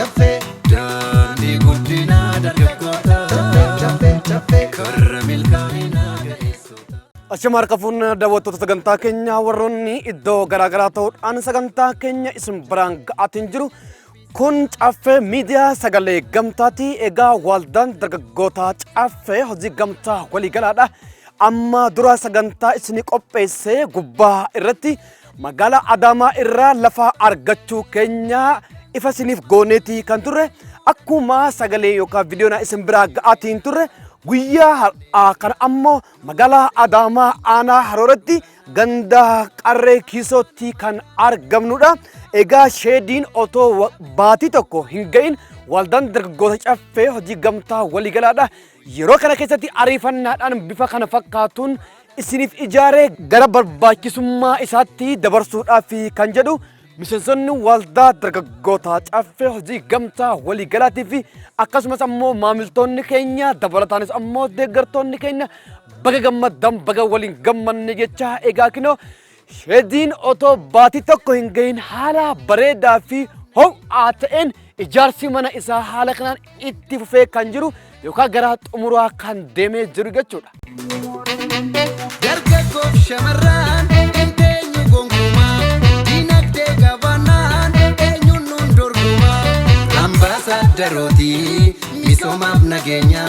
Caffee. Daandii guddinaa dargaggoota. Caffee caffee caffee. Karra milkaa'inaa ga'eessota. Achuma harka fuunee daawwattoota sagantaa keenyaa warroonni iddoo garaagaraa ta'uudhaan sagantaa keenya isin biraan ga'aatiin jiru. Kun Caffee Miidiyaa Sagalee Gamtaati. Egaa waldaan dargaggootaa Caffee hojii gamtaa waliigalaadha. Amma dura sagantaa isinii qopheessee gubbaa irratti magaalaa Adaamaa irraa lafa argachuu keenya ifa isiniif gooneetii kan turre, akkuma sagalee yookaan viidiyoon isin biraa ga'aatiin turre, guyyaa har'aa kana ammoo magaalaa Adaamaa aanaa Harooratti ganda Qarree Kiisootti kan argamnudha. Egaa sheediin otoo baatii tokko hin ga'in waldaan dargaggoota Caffee hojii gamtaa waliigalaadha. Yeroo kana keessatti ariifannaadhaan bifa kana fakkaatuun isiniif ijaaree gara barbaachisummaa isaatti dabarsuudhaaf kan jedhu miseensonni waldaa dargaggoota Caffee hojii gamtaa waliigalaatii fi akkasumas ammoo maamiltoonni keenya, dabalataanis ammoo deeggartoonni keenya, baga gammaddan, baga waliin gammanne jecha. Egaa kinoo sheediin otoo baatii tokko hin gahin haala bareedaa fi ho'aa ta'een ijaarsi mana isaa haala kanaan itti fufee kan jiru yookaan gara xumuraa kan deemee jiru jechuudha. Dargaggoof shamarran hin teenyu gonkumaa, dinagdee qabaannaan eenyuun nuun dorgomaa. Ambaasaaddarooti misoomaaf nageenya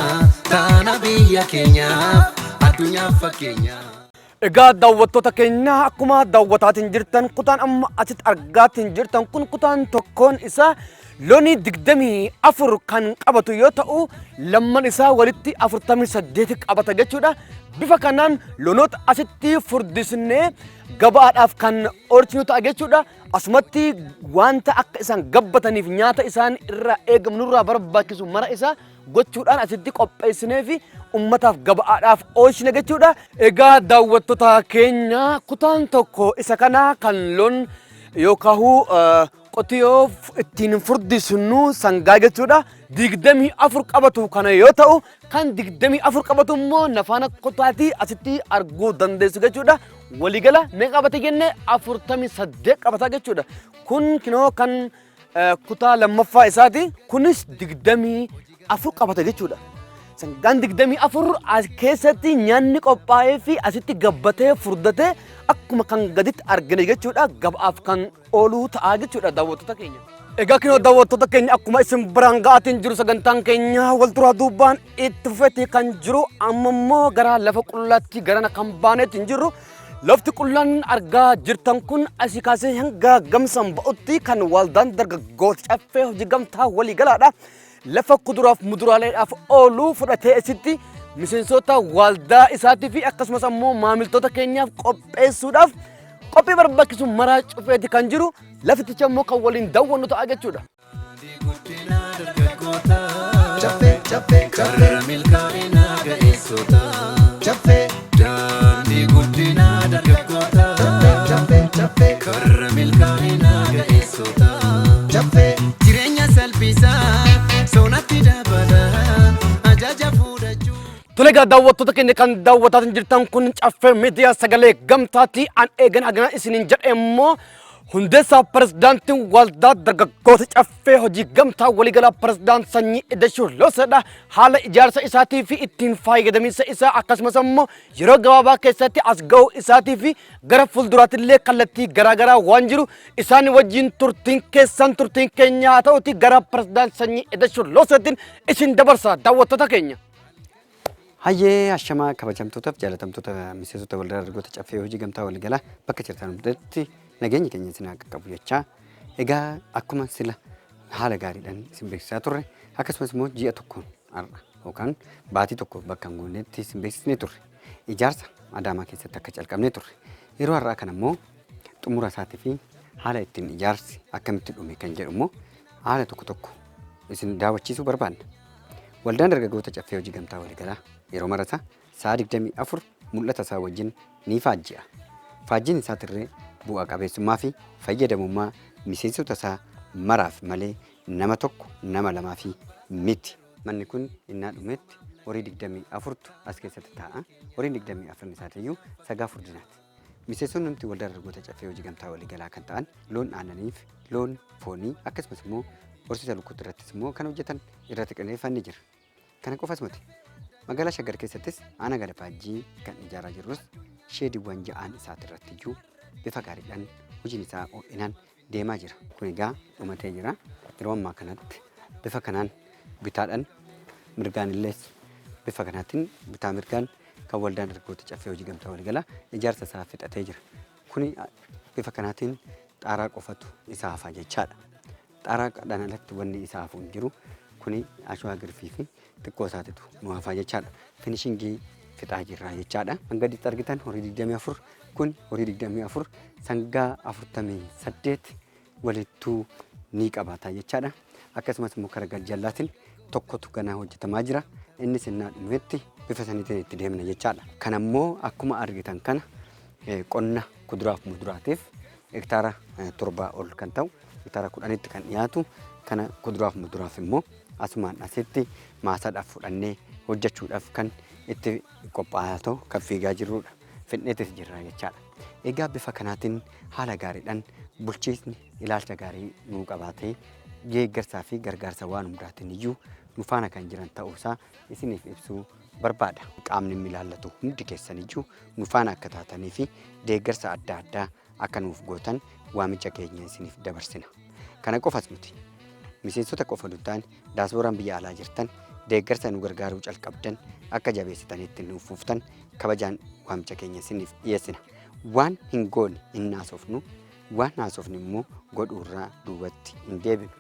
taana, biyya keenyaaf addunyaaf fakkeenya. Egaa daawwattoota keenya, akkuma daawwataatiin jirtan, kutaan amma asitti argaatiin jirtan kun kutaan tokkoon isaa loonii 24 kan qabatu yoo ta'u, lamman isaa walitti 48 qabata jechuudha. Bifa kanaan loonoota asitti furdisnee gabaadhaaf kan oolchinu ta'a jechuudha. Asumatti wanta akka isaan gabbataniif nyaata isaan irraa eegamu, nurraa barbaachisu mara isaa gochuudhaan asitti qopheessinee fi ummataaf gabaadhaaf oolchine jechuudha. Egaa daawwattoota keenya, kutaan tokko isa kana kan loon yookaan qotiyoo ittiin furdisnu sangaa jechuudha. 24 qabatu kana yoo ta'u, kan 24 qabatu immoo nafaana kutaatii asitti arguu dandeessu jechuudha. Waliigala meeqa qabate jenne? 48 qabata jechuudha. Kun kinoo kan kutaa lammaffaa isaati. Kunis 24 qabata jechuudha. Sangaan 24 as keessatti nyaanni qophaa'ee fi asitti gabbatee furdatee akkuma kan gaditti argine jechuudha. Gabaaf kan ooluu ta'a jechuudha, daawwattoota keenya. Egaa kinoo daawwattoota keenya, akkuma isin biraan ga'aatiin jiru sagantaan keenya wal duraa duubaan itti fufeetti kan jiru, amma immoo gara lafa qullaatti garana kan baaneetti hin jirru. Lafti qullaan argaa jirtan kun asii kaasee hanga gamsan ba'utti kan waldaan dargaggoota Caffee hojii gamtaa waliigalaadha. Lafa kuduraaf muduraaleedhaaf oolu fudhatee asitti miseensota waldaa isaatii fi akkasumas ammoo maamiltoota keenyaaf qopheessuudhaaf qophii barbaachisu maraa cufeeti kan jiru. Lafticha immoo kan waliin daawwannu ta'a jechuudha. Daandii guddinaa dargaggoota. Caffee caffee caffee. Karra milkaa'inaa ga'eessota. Caffee. Daandii guddinaa dargaggoota. Caffee caffee caffee. Karra milkaa'inaa ga'eessota. Caffee. Jireenya salphisaa soonatti dabala ajaja fudhachuu. Tole, egaa daawwattoota keenya, kan daawwataa jirtan kun Caffee Miidiyaa Sagalee Gamtaati. An eegan hagana isiniin jedhe immoo hundeessaa pirezidaantiin waldaa dargaggoota Caffee hojii gamtaa waliigalaa, pirezidaant Sanyii Idashuu Loosedha. Haala ijaarsa isaatii fi ittiin fayyadamiinsa isaa, akkasumas immoo yeroo gabaabaa keessatti as ga'uu isaatii fi gara fuulduraatti illee kallattii garaagaraa waan jiru isaan wajjin turtiin keessan turtiin keenya haa ta'uti, gara pirezidaant Sanyii Idashuu Looseetiin isin dabarsa, daawwattoota keenya. Hayyee, ashamaa kabajamtootaaf jaalatamtoota miseensota waldaa dargaggoota Caffee hojii gamtaa waliigalaa, bakka jirtan hundatti nageenyi keenya isin haa qaqqabu jechaa, egaa akkuma sila haala gaariidhaan isin beeksisaa turre, akkasumas immoo ji'a tokkoon har'a yookaan baatii tokko bakka hin guunnetti isin beeksisnee turre, ijaarsa Adaamaa keessatti akka calqabnee turre, yeroo har'aa kana immoo xumura isaatii fi haala ittiin ijaarsi akkamitti dhume kan jedhu immoo haala tokko tokko isin daawwachiisuu barbaanna. Waldaan dargaggoota Caffee hojii gamtaa waliigalaa yeroo marata sa'a 24 mul'ata isaa wajjin ni faajji'a. Faajjiin isaatirree bu'aa qabeessummaa fi fayyadamummaa miseensota isaa maraaf malee nama tokko, nama lamaa fi miti. Manni kun innaa dhumetti horii 24tu as keessatti taa'a. Horiin 24 isaatiiyyuu sagaa furdinaati. Miseensonni nuti waldaa dargaggoota Caffee hojii gamtaa waliigalaa kan ta'an loon aannaniif, loon foonii, akkasumas immoo Horsiisa lukkuutti irrattis immoo kan hojjetan irratti qindeeffannee jira. Kana qofas miti. Magaalaa Shaggar keessattis aanaa Gadafaajjii kan ijaaraa jirrus sheediiwwan ja'aan isaati irratti iyyuu bifa gaariidhaan hojiin isaa ho'inaan deemaa jira. Kun egaa dhumatee jira. Yeroo ammaa kanatti bifa kanaan bitaadhaan mirgaan illee bifa kanaatiin bitaa mirgaan kan waldaan dargaggoota caffee hojii gamtaa waliigalaa ijaarsa isaa fixatee jira. Kuni bifa kanaatiin xaaraa qofatu isa hafa jechaadha. Xaaraadhaan alatti wanni isa hafu hin jiru. Kuni ashwaa girfii fi xiqqoo isaatitu nu hafaa jechaadha. Finishingii fixaa jirra jechaadha. Hanga gaditti argitan horii 24 kun horii 24 sangaa 48 walittuu ni qabaata jechaadha. Akkasumas immoo karaa gajjallaatiin tokkotu ganaa hojjetamaa jira. Innis innaa dhumetti bifa saniitiin itti deemna jechaadha. Kan ammoo akkuma argitan kana qonna kuduraaf muduraatiif hektaara 7 ol kan ta'u hektaara 10tti kan dhiyaatu kana kuduraaf muduraaf immoo asumaan asitti maasaadhaaf fudhannee hojjechuudhaaf kan itti qophaa'aa ta'u kan fiigaa jirrudha. Fidneetis jirra jechaadha. Egaa bifa kanaatiin haala gaariidhaan bulchiisni ilaalcha gaarii nuu qabaatee deeggarsaa fi gargaarsa waan hundaatiin iyyuu nu faana kan jiran ta'uusaa isiniif ibsuu barbaada. Qaamni inni ilaallatu hundi keessan iyyuu nu faana akka taatanii fi deeggarsa adda addaa akka nuuf gootan waamicha keenya isiniif dabarsina. Kana qofas miti. Miseensota qofa osoo hin taane daasbooraan biyya alaa jirtan deeggarsa nu gargaaruu calqabdan akka jabeessitanitti nuuf fuftan kabajaan waamicha keenya isiniif dhiyeessina. Waan hin goone hin haasofnu, waan haasofnu immoo godhuurraa duubatti hin deebinu.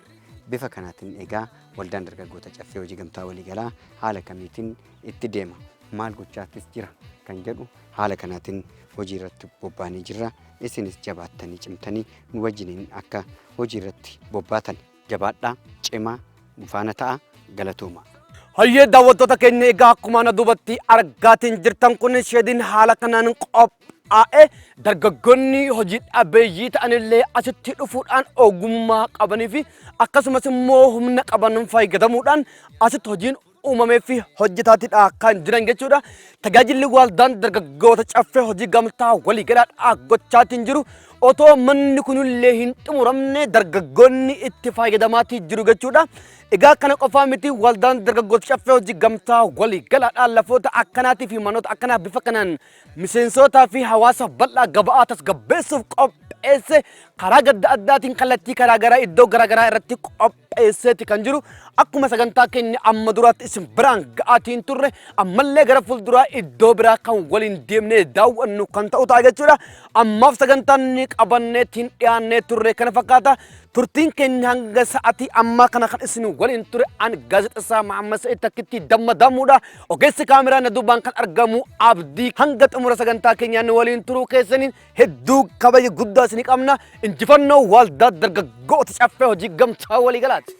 Bifa kanaatiin egaa waldaan dargaggoota caffee hojii gamtaa waliigalaa haala kamiitiin itti deema, maal gochaattis jira kan jedhu haala kanaatiin hojii irratti bobbaanii jirra. Isinis jabaattanii cimtanii nu wajjiniin akka hojii irratti bobbaatan jabaadhaa, cimaa, nu faana ta'a, galatooma. Hayyee daawwattoota keenya, egaa akkuma na duubatti argaatiin jirtan kun sheediin haala kanaan qophaa'e dargaggoonni hojii dhabeeyyii ta'anillee asitti dhufuudhaan ogummaa qabanii fi akkasumas immoo humna qaban fayyadamuudhaan asitti hojiin uumamee fi hojjetaatidha kan jiran jechuudha. Tajaajilli waldaan dargaggoota caffee hojii gamtaa waliigalaadhaa gochaatiin jiru otoo manni kunillee hin xumuramne dargaggoonni itti fayyadamaatii jiru jechuudha. Egaa kana qofaa miti, waldaan dargaggoota caffee hojii gamtaa waliigalaadhaan lafoota akkanaatii fi manoota akkanaa bifa kanaan miseensotaa fi hawaasa bal'aa gaba'aa tasgabbeessuuf qopheesse karaa gadda addaatiin kallattii karaa garaa iddoo garaa garaa irratti qopheesseeti kan jiru. Akkuma sagantaa keenya amma duraatti isin biraan ga'aatiin turre, ammallee gara fuulduraa iddoo biraa kan waliin deemnee daawwannu kan ta'u ta'a jechuudha. Ammaaf sagantaan ni qabanneetiin dhiyaannee turre kana fakkaata. Turtiin keenya hanga sa'atii ammaa kana kan isin waliin ture an gaazexessaa Mahammad Sa'id Takkitti Dammadamuudha. Ogeessi kaameraa na duubaan kan argamu Abdii. Hanga xumura sagantaa keenyaa nu waliin turuu keessaniin hedduu kabaja guddaa isinii qabna. Injifannoo waldaa dargaggoota caffee hojii gamtaa waliigalaati.